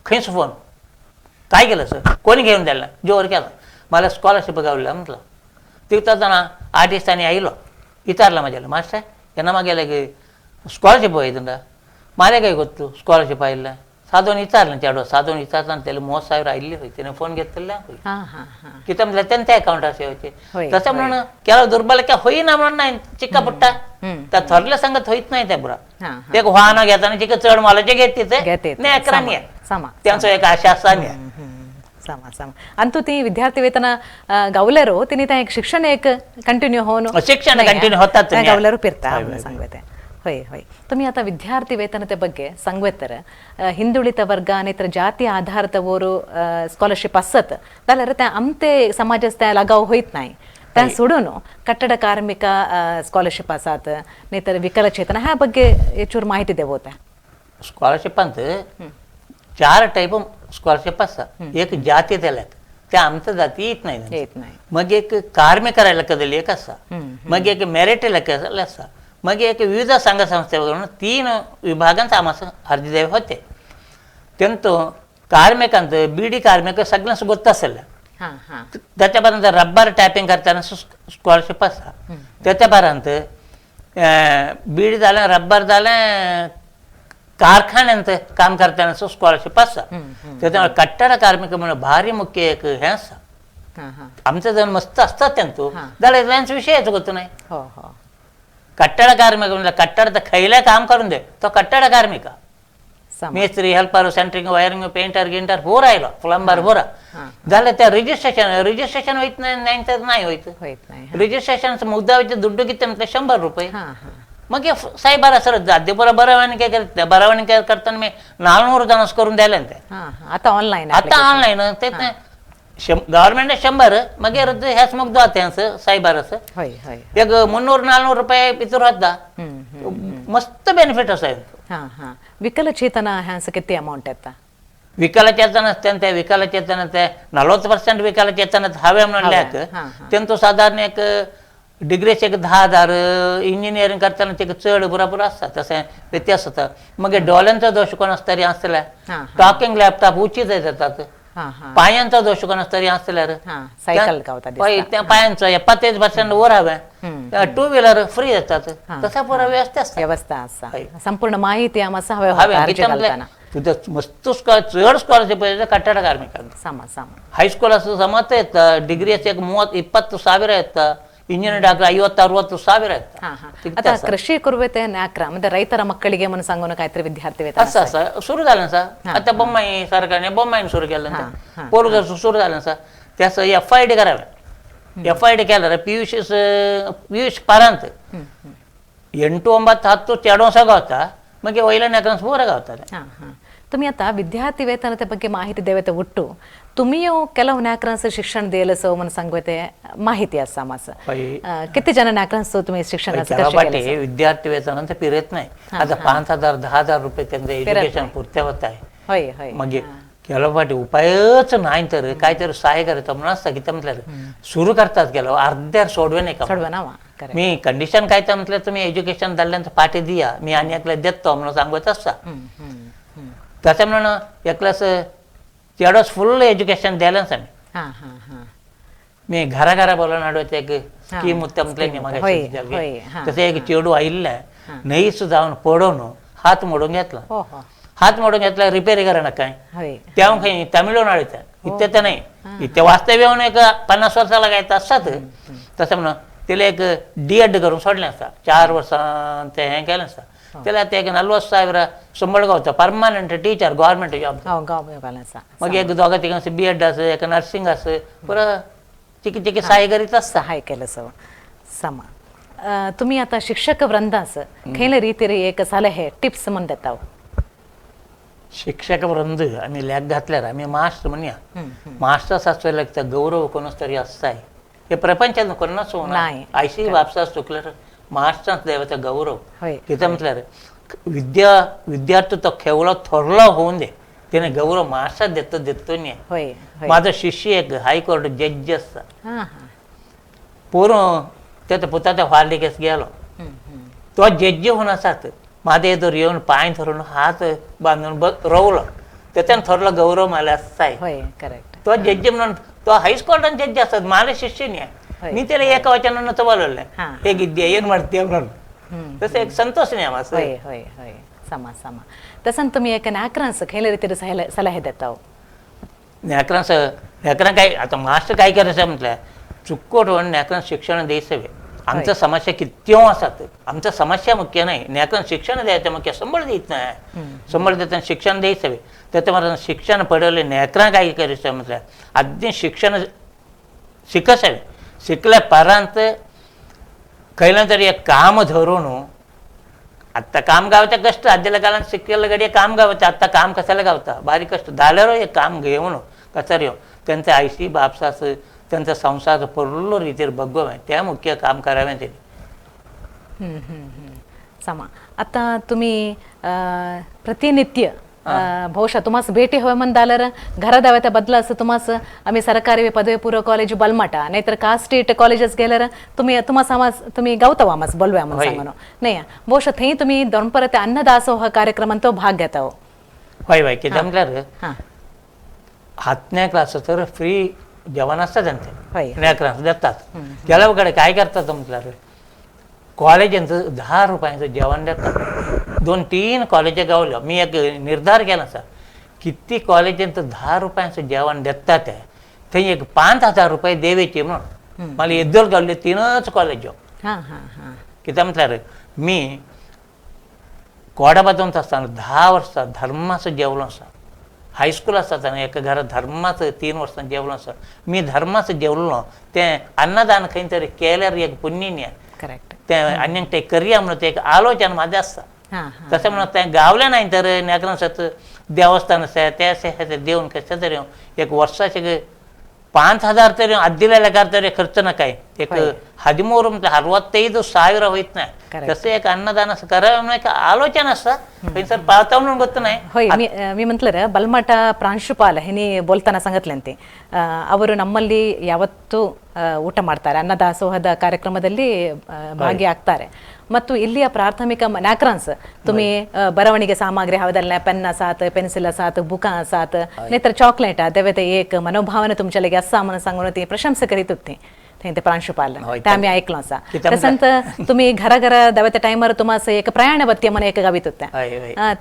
खंयच फोन काय केलं सर कोणी घेऊन द्यायला जोर केला मला स्कॉलरशिप गावला म्हटलं तिथं ना 8 दिसांनी आयलो विचारलं माझ्याला मास्टर यांना मागेला की स्कॉलरशिप होಯ್ತಂಡ ಮಾರ್ಯಾಗ ಗೊತ್ತು ಸ್ಕಾಲರ್ಶಿಪ್ ಇಲ್ಲ ಸಾಧವನ್ ವಿಚಾರಲ್ಲ ಚೇಡು ಸಾಧವನ್ ವಿಚಾರಲ್ಲ ಅಂತ 30,000 ಇಲ್ಲಿ ಹೋಯ್ತು फोन घेतला किती म्हटलं त्यांच्या अकाउंट असे होते तसं म्हणून ಕೆಲವು दुर्बलಕ್ಕೆ होईना म्हणून नाही चिक्का पुट्टा त्या थोरल्या संगत होईत नाही त्या पुरा एक वाहन घेताना चिक चढ मालाचे घेते नाही त्यांचं एक आशा असा ಸಮ ಸಮ ಅಂತೂ ती ವಿದ್ಯಾರ್ಥಿ ವೇತನ गावल्यारो तिने त्या एक शिक्षण एक कंटिन्यू होऊन शिक्षण कंटिन्यू होतात गावल्यारो फिरता सांगते. होय होय तुम्ही आता ವಿದ್ಯಾರ್ಥಿ ವೇತನದ ಬಗ್ಗೆ ಸಂಗ್ವೆತ್ತರ ಹಿಂದುಳಿತ ವರ್ಗ ಅನೇತರ ಜಾತಿ ಆಧಾರಿತ ಸ್ಕಾಲರ್ಶಿಪ್ असत जाल्यार ते आमते समाजास त्या लगाव होईत नाही त्या सोडून कट्टड कार्मिक स्कॉलरशिप आसात नाहीतर विकलचेतन ह्या ಬಗ್ಗೆ चूर माहिती देवता. स्कॉलरशिप ಅಂತ 4 टाईप स्कॉलरशिप असतात. एक जाती त्याला त्या आमच्या जाती येत नाही मग एक कार्मिक ಲೆಕ್ಕದಲ್ಲಿ एक असा मग एक मेरिट ಲೆಕ್ಕದಲ್ಲಿ असा मग एक विविध संघ संस्थेवरून 3 विभागांचा आम्हाला अर्ज द्यावे होते. त्यांचं कार्मिकांचं बीडी कार्मिक सगळ्यांना ಗೊತ್ತಲ್ಲ त्याच्यापर्यंत रब्बर टॅपिंग करताना स्कॉलरशिप असा त्याच्यापर्यंत बीडी झालं रब्बर झालं कारखान्यांत काम करताना स्कॉलरशिप असा त्याच्यामुळे कट्टड कार्मिक म्हणून भारी मुख्य एक हे असा आमचं जण मस्त असतात त्यांचं जाल्यार विषयच ಗೊತ್ತು नाही. कट्टड कार्मिक म्हणजे कट्टड खैला काम करून दे तो कट्टड कार्मिक ಮೇಸ್ತ್ರಿ हेल्पर सेंटरिंग वयरिंग पेंटर गिंटर पूरा आयलो प्लंबर पूरा जाल्यार त्या रजिस्ट्रेशन रजिस्ट्रेशन होईत नाही तर नाही होईत रजिस्ट्रेशन मुद्दा दुड्डू किती म्हटलं 100 रुपये. मग साहेब सर जाते बरं बरवाणी काय करत बरवाणी काय करताना मी 400 जण करून द्यायला ते आता ऑनलाईन आता ऑनलाईन ते गव्हर्नमेंट 100 मग ह्याच मुग्ध त्यांचं साहेबार असं एक 300-400 रुपये पितूर होता मस्त बेनिफिट असा. विकलचेतನ ह्यांचं किती अमाऊंट येता? विकलचेतन असते विकलचेतन ते 40% विकलचेतन हवे म्हणल्याक त्यांचं साधारण एक डिग्रीचे एक 10,000 इंजिनिअरिंग करताना ते चड बरोबर असतात तसं व्यत्यास होता. मग डोळ्यांचा दोष कोण असतरी असल्या टॉकिंग लॅपटॉप उचित येतात पायांचा दोष कोण असतरी असल्यार त्या पायांचा 75% वर हव्या 2 व्हीलर फ्री येतात तसा पुरा व्यवस्था व्यवस्था असा संपूर्ण माहिती आम्हाला हव्या. तुझं मस्त चड स्कॉलरशिप कट्टड कार्मिकांत हायस्कूल असं समत येतं डिग्री एक 30-20,000 येतं ಇಂಜಿನಿಯರ್ ಡಾಕ್ಟರ್ 50-60 ಸಾವಿರ. आता ಕೃಷಿ ಕುರುವೆತೆ ನಾಕ್ರ ಮತ್ತೆ ರೈತರ ಮಕ್ಕಳಿಗೆ ಮನ ಸಂಗೋನ ಕಾಯ್ತ್ರಿ ವಿದ್ಯಾರ್ಥಿ ವೇತನ ಅಸ सुरू झालं सर. आता बोम्माई सरकारने बोम्माईने सुरू केलं पोरग सुरू झालं सर. त्याचं FID करावं FID केलं पी यू सी पर्यंत 8, 9, 10 चेडो गावता मग वयल्या नाकरांस पोरं गावतात. तुम्ही आता ವಿದ್ಯಾರ್ಥಿ ವೇತನದ ಬಗ್ಗೆ ಮಾಹಿತಿ ದೇವತೆ ಒಟ್ಟು तुम्ही ಕೆಲವು नाकरांस शिक्षण दिलं सो म्हणून सांगते माहिती असा माझं किती जण नाकरांस तुम्ही शिक्षण विद्यार्थी वेतन ಅಂತ फिरत नाही. आता 5,000-10,000 रुपये त्यांचं एज्युकेशन पुरते होत आहे. मग ಕೆಲವು पाटी उपायच नाही तर काहीतरी सहाय्य करतो म्हणून असतं की म्हटलं सुरू करतात गेलो अर्ध्यार सोडवे नाही का मी कंडिशन काय तर म्हटलं तुम्ही एज्युकेशन झाल्यानंतर पाठी दिया मी आणि एकला देतो म्हणून सांगत असता. तसं म्हणून एकलाच चेडोच फुल एज्युकेशन द्यायला आम्ही मी घरा घरा बोलावून हाडवते एक स्कीम म्हटलं मग तसं एक चेडू आयिल्लें न्हंयच जावन पडून हात मोडून घेतला हात मोडून घेतला रिपेरी करा काय तेव्हा खंय तमिळनाडू इथे तर नाही इथे वास्तव्य येऊन एक 50 वर्सां लागायचं असतात तसं म्हणून तिला एक D.Ed करून सोडलें आसता 4 वर्सां तें हें केलें आसता त्याला ते एक 40,000 संबळ गावता परमनंट टीचर गव्हर्नमेंट जॉब. मग एक दोघा तिघांस B.Ed आसा एक नर्सिंग आसा पुरा चिकी चिकी सहाय करीत आसता. सहाय केलं सव समा तुम्ही आता शिक्षक वृंदास खंयले रीतीर एक सलहे टिप्स म्हण देता? शिक्षक वृंद आमी लेख घातल्यार आमी मास्टर म्हणया मास्टर्स आसतले गौरव कोणच तरी आसताय हे प्रपंचात कोणाच होणार आयशी बापसा चुकल्यार मास्टर्स देवाचा गौरव कितें म्हटल्यार विद्यार्थी तो खेवलो थोरलो होऊन दे त्याने गौरव मास्टर देतो देतो न्ही. माझो शिष्य एक हायकोर्ट जज आसा पोरूं तेच्या पुताच्या फार्ली केस गेलो तो जज्जी होऊन आसात माझे एदोर येऊन पांय धरून हात बांदून रोवलो तेच्यान थोरलो गौरव मला आसाय. तो जज्जी म्हणून तो हायस्कोर्टान जज्जी आसात माझे शिष्य न्ही. मी त्याला एका वचनानं बोलवलं ಹೇಗಿದ್ಯಾ ಏನು ಮಾಡ್ತೀಯ म्हणून तसं एक संतोष नाही आम्हाला. होय होय होय समा समा. तसं तुम्ही एका नाकरांस खयल्या रीतीर सलहे देता? नाकरांस नाकरां काय आता मास्टर काय करायचं म्हटलं चुक्कोट होऊन नाकरां शिक्षण द्यायचं. आमचं समस्या किती आसात, आमचं समस्या मुख्य नाही, नाकरां शिक्षण द्यायचं मुख्य, संबळ देत नाही, संबळ देताना शिक्षण द्यायचं. त्याच्या मला शिक्षण पडवले नाकरां काय करायचं म्हटलं आधी शिक्षण शिकसावे, शिकल्या परांत खंयला तरी एक काम धरून आत्ता काम गावता कष्ट आद्याला काळात शिकलेलं गडी काम गावता, आत्ता काम कशाला गावता बारीक कष्ट झाल्यावर एक काम घेऊन कसार येऊ त्यांचा आयशी बापसास त्यांचा संसार पडलो रीतीर बघवे त्या मुख्य काम करावे ते. समा आता तुम्ही प्रतिनित्य ಬಹುಶಃ ತುಮಾಸ್ ಭೇಟಿ ಹವೆ ಮಂದಾಲರ घरादाव्या बदलास तुमास आम्ही सरकारी पदवी पूर्व कॉलेज बलमाटा नाहीतर कास्टेट कॉलेजेस गेल्यार तुम्ही तुमास आमास तुम्ही गावताव आमास बोलवे आम्हाला सांगून नाही. ಬಹುಶಃ थंय तुम्ही दोनपरत अन्नदासोह कार्यक्रमांत भाग घेताव. होय होय कितें म्हटल्यार हतन्या क्लास तर फ्री जेवण असतं त्यांचे न्या क्लास देतात. ಕೆಲವು ಕಡೆ काय करतात म्हटल्यार कॉलेजींचं 10 रुपयांचं जेवण देतात. 2-3 कॉलेज गावलं मी एक निर्धार केला सर किती कॉलेजींचं 10 रुपयांचं जेवण देतात थंय एक 5,000 रुपये देवेचे म्हणून मला येद्दोल गावले 3 कॉलेज. कितें म्हटल्यार मी कोडाबादोंत आसतना 10 वर्सां धर्माचो जेवलो आसा. हायस्कूल आसतना एका घरात धर्माचं 3 वर्सां जेवलो आसा. मी धर्माचं जेवलो तें अन्नदान खंय तरी केल्यार एक पुण्य न्ही करेक्ट तें आनी ते करया म्हणून ते एक आलोचन म्हाजें आसता. तशें म्हणून तें गावलें नाही तर नेकरां सत देवस्थान आसा ते आसा देवन कशें तरी एक वर्साचे 5,000 तरी आद्दिल्या लेखार तरी खर्च नकाय एक 13 म्हटल्यार 65,000 वयत ना. तसं एक अन्नदान असं करावं म्हणून एक आलोचन आसता थंयसर पावता म्हणून ಗೊತ್ತು नाही. होय मी मी म्हटलं ಬಲ್ಮಠ ಪ್ರಾಂಶುಪಾಲ ಹಿನಿ ಬೋಲ್ತಾನ ಸಂಗತ್ಲಂತೆ ಅವರು ನಮ್ಮಲ್ಲಿ ಯಾವತ್ತೂ ಊಟ ಮಾಡ್ತಾರೆ, ಅನ್ನದಾಸೋಹದ ಕಾರ್ಯಕ್ರಮದಲ್ಲಿ ಭಾಗಿಯಾಗ್ತಾರೆ. ಮತ್ತು ಇಲ್ಲಿಯ ಪ್ರಾಥಮಿಕ ನಾಕ್ರಾನ್ಸ್ ತುಮಿ ಬರವಣಿಗೆ ಸಾಮಗ್ರಿ ಹವದಲ್ಲ ಪೆನ್ನ ಸಾತ್ ಪೆನ್ಸಿಲ್ ಸಾತ್ ಬುಕ ಸಾತ್ ನೇತ್ರ ಚಾಕ್ಲೇಟ್ ದೇವತೆ ಏक मनोभावना तुमच्या लगे आसा म्हणून सांगून ती प्रशंसा करीत होती थंय प्रांशुपाल ते आमी ऐकलो आसा. तसंत तुम्ही घरा घरा दव्याच्या टायमार तुम्हाला एक प्रयाण बत्ती म्हणून एक गावीत होत्या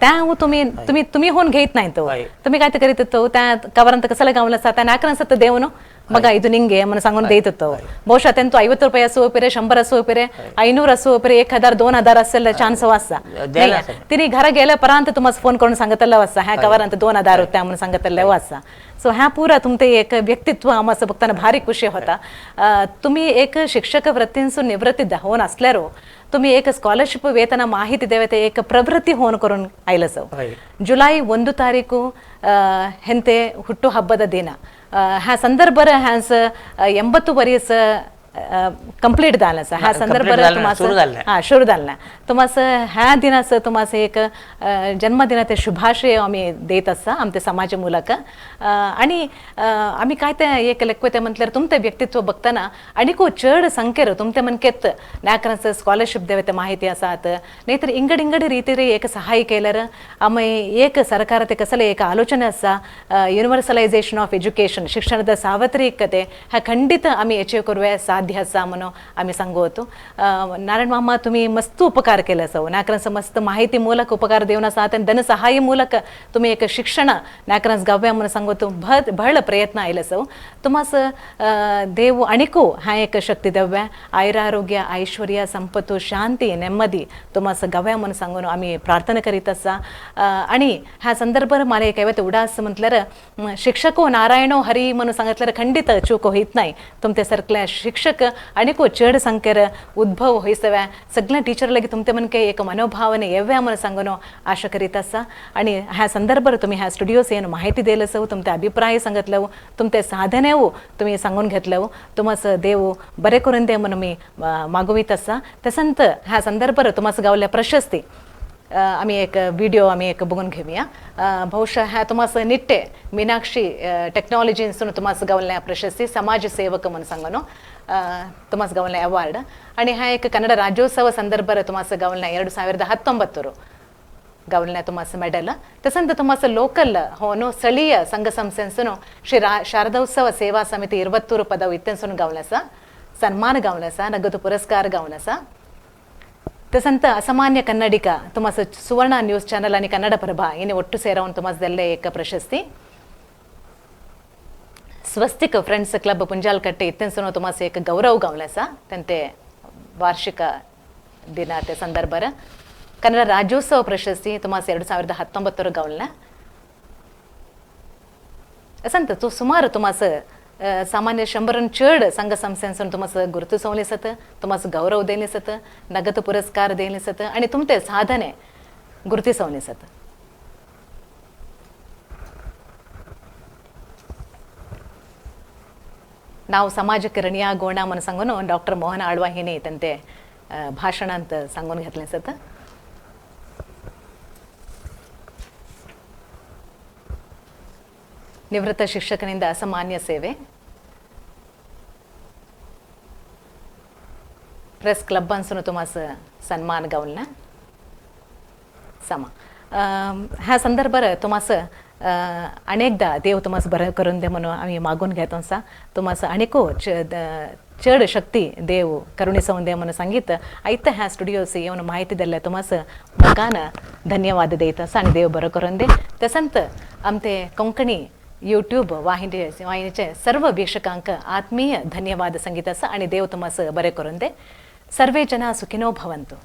त्या तुम्ही तुम्ही तुम्ही होऊन घेत नाही तो तुम्ही काय करीत होतो त्या कवरांत कसं गावलं आसा त्या नाकरांस देवन मग ಇದು ನಿಂಗೆ म्हणून सांगून देत होतो. ಬಹುಶಃ त्यांतो 50 रुपये असो पेरे 100 असो पेरे 500 असो पेरे 1000 2000 असेल चान्स वाचा तिने घरा गेल्या परांत तुम्हाला फोन करून सांगतलं वाचा ह्या कवरांत 2000 होत्या म्हणून सांगतलं वाचा. सो ह्या पुरा तुमचे एक व्यक्तित्व आम्हाला बघताना भारी खुशी होता. तुम्ही एक शिक्षक वृत्तींसून निवृत्ती होऊन असल्यारो तुम्ही एक स्कॉलरशिप ವೇತನ ಮಾಹಿತಿ ದೇವತೆ एक ಪ್ರವೃತ್ತಿ ಹೋನ್ करून आयलं सव. जुलै 1 ತಾರೀಕು ಹೆಂತೆ ಹುಟ್ಟು ಹಬ್ಬದ ದಿನ ह्या संदर्भर ह्यांस 80 वरीस कंप्लीट झालं सर ह्या संदर्भात तुम्हाला सुरू झालं तुम्हाला ह्या दिनाचं तुम्हाला एक जन्मदिनाचे शुभाशय आम्ही देत आसा आमच्या समाज ಮೂಲಕ. आणि आम्ही काय ते एक लेखवते म्हटल्यार तुमचे व्यक्तित्व बघताना आनीकू चड संख्येर तुमचे मनकेत नाकरांचं स्कॉलरशिप देवते माहिती आसात नाहीतर इंगड इंगड रीतीरे एक सहाय केल्यार आम्ही एक सरकार ते कसले एक आलोचने आसा युनिवर्सलायझेशन ऑफ एज्युकेशन शिक्षणದ सार्वत्रिकते ह्या खंडित आम्ही अचीव करूया साध्य आसा म्हणून आम्ही सांगू होतो. नारायण मामा तुम्ही मस्त उपकार केला आसा नाकरांस मस्त माहिती ಮೂಲಕ उपकार देवन आसा आणि धनसहाय्य ಮೂಲಕ तुम्ही एक शिक्षण नाकरांस गावया म्हणून सांगतो बहळ प्रयत्न आयले सौ तुम्हास देव आणिकू हा एक शक्ती द्याव्या आयुरारोग्य ऐश्वर्य संपत्तु शांती ನೆಮ್ಮದಿ तुम्हास गावया म्हणून सांगून आम्ही प्रार्थना करीत आसा. आणि ह्या संदर्भात मला एक उडास म्हटल्यार शिक्षको नारायणो हरी म्हणून सांगितल्यार खंडित चूक होईत नाही. तुमचे सरकल्या शिक्षक आणिकू चड संख्येर उद्भव होईसव्या सगळ्या टीचर लगे तुमचे मनके एक मनोभावने येव्या म्हणून सांगून आशा करीत आसा. आणि ह्या संदर्भात तुम्ही ह्या स्टुडिओस येऊन माहिती दिलं सौ तुमचे अभिप्राय सांगितलं तुमचे साधनेव तुम्ही सांगून घेतलं तुम्हास देव बरे करून दे म्हणून मी मागवीत आसा. तसंत ह्या संदर्भात तुम्हास गावल्या प्रशस्ती आम्ही एक व्हिडिओ आम्ही एक बघून घेऊया. ಬಹುಶಃ ह्या तुम्हास निट्टे मीनाक्षी टेक्नॉलॉजींसून तुम्हास गावल्या प्रशस्ती समाजसेवक म्हणून सांगून तुम्हास गावल्या अवॉर्ड. आणि ह्या एक कन्नड राज्योत्सव संदर्भात तुम्हास गावल्या 2019 गावल्या तुम्हास मेडल. तसंत तुम्हास लोकल होನು ಸ್ಥಳೀಯ ಸಂಘ ಸಂಸ್ಥೆನ್ಸುನು ಶ್ರೀ ಶಾರದೋತ್ಸವ ಸೇವಾ ಸಮಿತಿ 20 ಪದವು ಇತ್ತೆನ್ಸುನು गावल्यासा सन्मान गावला आसा, नगद पुरस्कार गावला आसा. तसंत असामान्य कन्नडिका तुमास सुवर्ण न्यूज चॅनल आणि कन्नड प्रभा हिने ಒಟ್ಟು ಸೇರವನ್ ತುಮಾಸ್ ದೆಲ್ಲೆ ಏಕ ಪ್ರಶಸ್ತಿ. ಸ್ವಸ್ತಿಕ್ ಫ್ರೆಂಡ್ಸ್ ಕ್ಲಬ್ ಪುಂಜಾಲ್ಕಟ್ಟೆ ಇತ್ತೆನ್ಸನು ತುಮಾಸ್ ಏಕ ಗೌರವ गावला आसा ತಂತೆ ವಾರ್ಷಿಕ ದಿನ ते ಸಂದರ್ಭರ. ಕನ್ನಡ ರಾಜ್ಯೋತ್ಸವ ಪ್ರಶಸ್ತಿ ತುಮಾಸ್ 2019 गावला. असंत तो सुमार तुमास सामान्य 100 चड संघ संस्थांसून तुमास गुರುತಿಸೋಲಿಸत, तुमास गौरव देलिसत, नगद पुरस्कार देलिसत आणि तुमते साधನೆ ಗುರುತಿಸೋಲಿಸत. ನಾವು ಸಮಾಜಕ್ಕೆ ಋಣಿಯಾಗೋಣ ಮನ ಸಂಗನು ಡಾಕ್ಟರ್ ಮೋಹನ್ ಆಳ್ವಾ ಹಿನಿ ತಂತೆ ಭಾಷಣ ಅಂತ ಸಂಗೋನ್ घेतलें. ನಿವೃತ್ತ ಶಿಕ್ಷಕನಿಂದ ಅಸಾಮಾನ್ಯ ಸೇವೆ. ಪ್ರೆಸ್ ಕ್ಲಬ್ ಅನ್ಸುನು ತುಮಾಸ್ ಸನ್ಮಾನ ಗೌಲ್ನ समा. ह्या संदर्भार तुमास अनेकदा देव तुमास बरें करून दे म्हणून आमी मागून घेत आसा. तुमास अनेको चड शक्ती देव करुणिसोवन दे म्हणून सांगीत आयत ह्या स्टुडियोस येवन माहिती दिल्ले तुमास मोगान धन्यवाद देत आसा आनी देव बरो करून दे. तसंत आमचे कोंकणी यूट्यूब वाहिनीचे सर्व वीक्षकांक आत्मीय धन्यवाद संगीत आसा आनी देव तुमास बरें करून दे. सर्वे जना सुखिनो भवन्तु.